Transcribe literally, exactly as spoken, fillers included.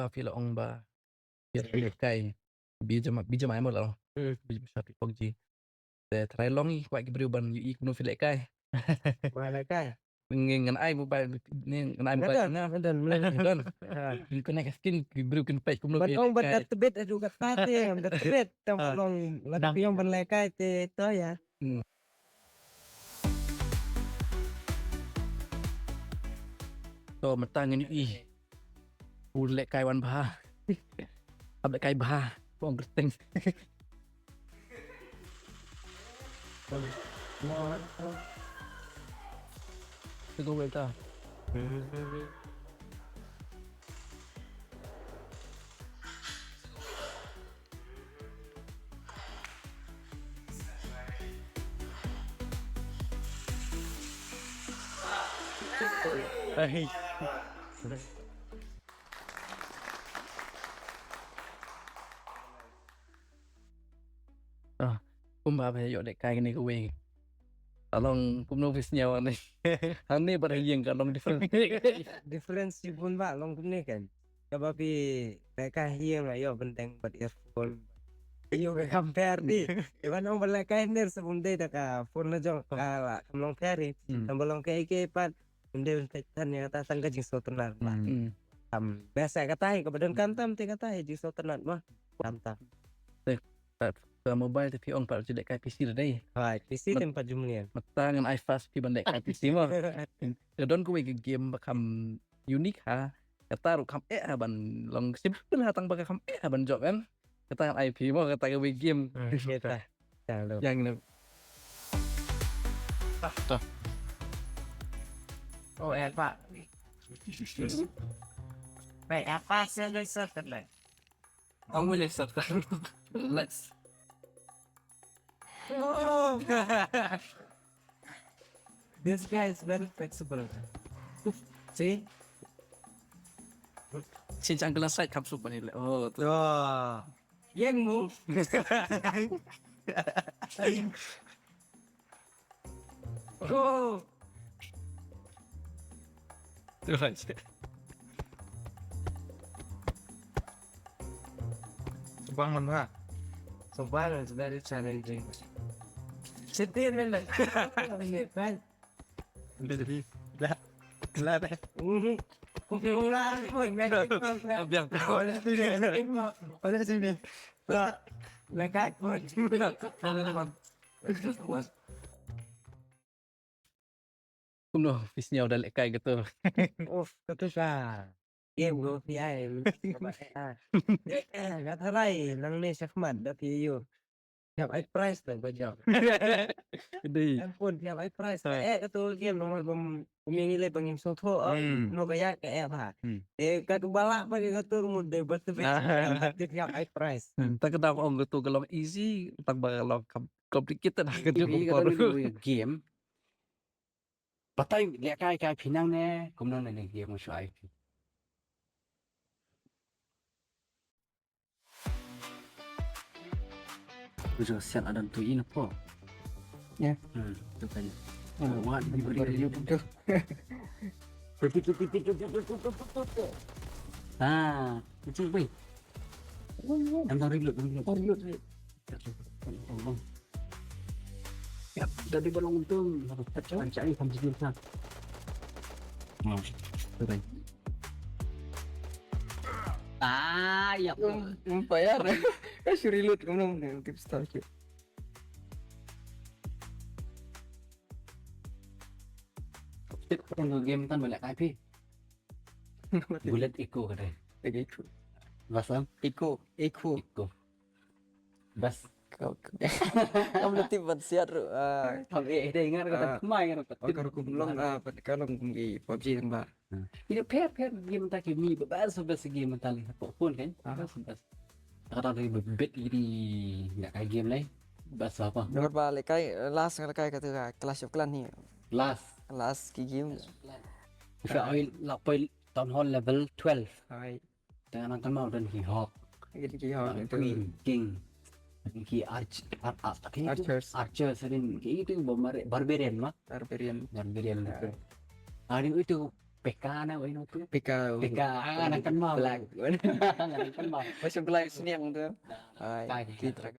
Ba phi la ong ba phi ïa lehkai. Bi jam, bi jam ai mo la ong. Hmm. Bi jam sha phi pok ji. Te trai long i kwah ki briew ban ïohi kumno phi lehkai. Ba lehkai. Ngi ngan ai mobile ni, ngan ai mobile. Ngan don, ngan don. Ngan don. Ha. Ngi connect skin ki briew kin peit kumno phi lehkai. Ban ong ban kat tebit, aduh kat pati, ban kat tebit. Tam long la phi ong ban lehkai te to ïa. Hmm. To mynta ngin ïohi. U lehkai wan bha. Hap lehkai bha. Pong kyrteng. Tengok wei ta. Hey. Ah, kumba ba ïoh lehkai kane kawei. Ka long kumno phi sngew hangne. Hangne bad ha ïing ka long different. Difference shibun ba long kumne kan. Kaba phi lehkai ha ïing la ïoh bteng bad earphone. Ïoh ka compare di. Iban ong ba lehkai hangne sa bym dei da ka phone la jong ka la kam long fair. Hmm. Kam ba long ka ïa ka pat. Ym dei ban peit than ïa kata tang ka jingsngewtynnat ba. Hmm. Hmm. Kam best ïa kata hi kaba donkam tam te kata hi jingsngewtynnat ma. Kam tam. Te ka, ka mobile te phi ong pat ju lehkai P C da dei. Hai, P C te pat ju mlien. Mynta ngan ai fast phi ban lehkai P C mo. Ka don kawei ka game ba kham unique ha. Kata ruh kham eh ha ban long simple ha tang ba ka kham eh ha ban jop em. Kata ngan ai phi mo kata kawei game. Hmm, kata. Yang ni. Oh, eh, Pak. Baik, apa saya boleh serta? Kamu boleh serta. Let's. Oh. This guy is very flexible. See? Shin chang kala side kham suk bani le. Oh, tu. Oh. Yang mu. Oh. Tu lah. Subang mana? Subang is very challenging. Setir ni lah. Dah. Dah. Dah. Biang. Pada sini. Pada sini. Dah. Lekat pun. Kumno phi sngew da lehkai katu? Uf, katu sa. Game go phi ai. Nga tharai nangne shakhmat da phi ïoh. Phi hap ai prize tang ba jop. Dei. Ampun, phi hap ai prize. Eh, katu game nongwei bym, bym ïa ngi lei ba ngim sngewthuh. Hmm. No ka ïa ka eh ba. Hmm. Eh, katu ba lah ba katu mut dei ba tebit. Phi hap ai prize. Hmm, ta ka dang ong katu ka long easy, tang ba ka long kam-, complicated ha ka jong ka por. Game. Batai lehkai kai phi nangne, kumno nangne game shu ai phi. Ku jo sian adan tu ina po. Ya. Hmm, tu kan. Oh, what? Ah, itu wei. Em, tang reload, tang reload. Tang reload, reload. Ya, tadi balong untung. Cari, cari, cari, cari. Oh, betul. Ah, ya. Hmm, bayar. Kan suruh reload, kamu nang tip start. Tip, tang game tan balik I P. Bullet Echo ka dei. Lagi Echo. Bas am? Echo, Echo. Echo. Bas. Kau, kau. Kam da tip ban siat ruh. Ah. Kam eh dei ngar ka mai ngar ka. Oh, ka rukum long, ah, pat ka long kum ki PUBG tang ba. Ina pher pher game ta ki mi ba bas bas game ta li ha phone kan. Ah. Bas bas. Kata dei ba bit iri na ka game lai. Bas apa? Ngar ba lekai last ngar lekai kata ka Clash of Clan ni. Last. Last ki game. Clash of Clan. Ka oi la poi Town Hall level twelve. Hai. Tengah nang kan mau dan ki Hawk. Ki Hawk dan itu. Queen, King. Dan ki Arch-, Ar-, Ar-, ki itu Archers. Archers dan ki itu bomber, Barbarian mah. Barbarian. Barbarian itu. Hari itu Peka na wei no tu. Pika. Pika, ah, nga kan mau. Black. Nga kan mau. Macam black seniang tu. Ai, Ai, kita.